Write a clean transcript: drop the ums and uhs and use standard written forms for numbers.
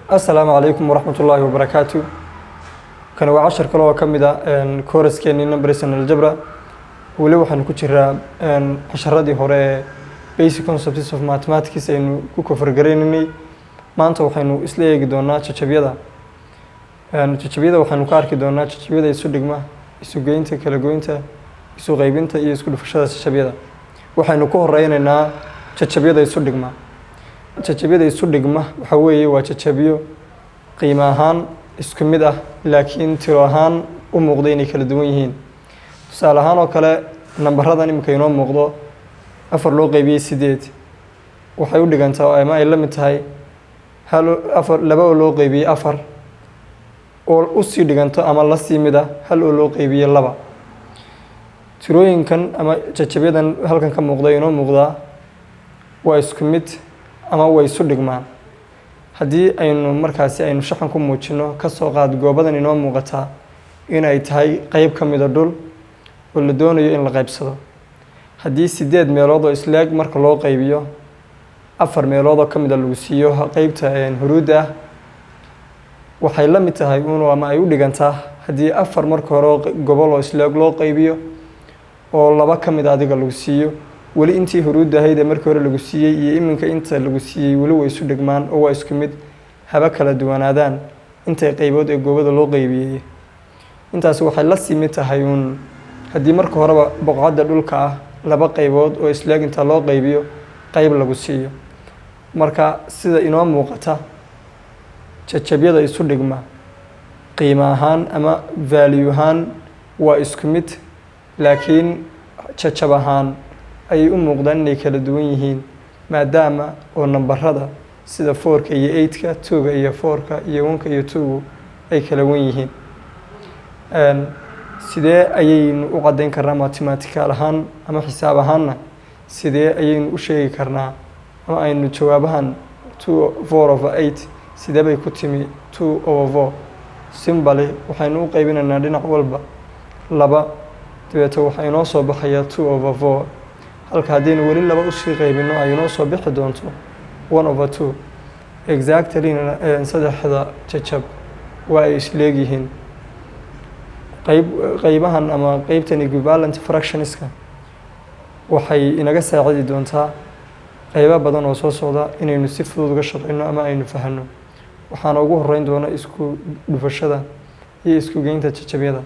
Asalaamu calaykum waraxmat ullaahi wabarakaatu. Kani waa cashar kale oo ka mid ah course-keenii Numbers and Algebra. Weli waxaanu ku jiraa casharadii hore ee Basic Concepts of Mathematics aynu ku cover garaynaynay. Maanta waxaynu isla eegi doonaa jajabyada. Jajabyada waxaynu ka arki doonaa jajabyada isu dhigma, isu geynta, kala goynta, isu qaybinta iyo isku dhufashada jajabyada. Waxaynu ku horeynaynaa jajabyada isu dhigma. Jajabyada isu dhigma waxa weeye waa jajabyo qiimo ahaan isku mid ah, laakiin tiro ahaan u muuqda inay kala duwan yihiin. Tusaale ahaan oo kale, nambaradan iminka inoo muuqdo, 4 loo qaybiyey 8 waxay u dhigantaa ama ay la mid tahay hal afar laba oo loo qaybiyey 4, oo usii dhiganto ama la sii mid ah hal oo loo qaybiyey 2. Tirooyinkan ama jajabyadan halkan ka muuqda, inoo muuqdaa, waa isku mid ama way isu dhigmaan. Haddii aynu markaasi aynu shaxan ku muujino, kasoo qaad goobadan inoo muuqataa inay tahay qeyb ka mida dhul oo la doonayo in la qaybsado. Haddii sideed meelood oo isleeg marka loo qaybiyo, 4 meelood oo ka mida lagu siiyo qeybta huruudda ah, waxay la mid tahay un ama ay u dhigantaa haddii 4 marka hore gobol oo isleeg loo qaybiyo oo 2 ka mid adiga lagu siiyo, weli intii huruudda ahayd ee markii hore lagu siiyey iyo iminka inta lagu siiyey weli way isu dhigmaan oo waa isku mid, haba kala duwanaadaan intay qaybood ee goobada loo qaybiyey. Intaasi waxay la sii mid tahay uun haddii marka horeba boqcadda dhulka ah laba qaybood oo isleeg inta loo qaybiyo qayb lagu siiyo. Marka sida inoo muuqata, jajabyada isu dhigma qiimo ahaan ama value ahaan waa isku mid, laakiin jajab ahaan ayay u muuqdaan inay kala duwan yihiin, maadaama oo nambarada sida fourka iyo eightka, twoga iyo fourka, iyo oneka iyo twogu ay kala wan yihiin. Sidee ayaynu u caddayn karnaa mathematical ahaan ama xisaab ahaanna? Sidee ayaynu u sheegi karnaa ama aynu jawaabahan 2 4 over 8 sidee bay ku timi 2 over 4? Simply waxaynu u qaybinaynaa dhinac walba 2, dabeeto waxaa inoo soo baxaya 2 over 4, halka haddaynu weli 2 usii qaybino ay inoo soo bixi doonto 1 over 2 exactly. Saddexda jajab waa ay isleegyihiin. Qayb qaybahan ama qeybtan equivalent fractionska waxay inaga saacidi doontaa qaybo badan oo soo socda inaynu si fudud uga shaqeyno ama aynu fahanno. Waxaana ugu horeyn doona isku dhufashada iyo isku geynta jajabyada.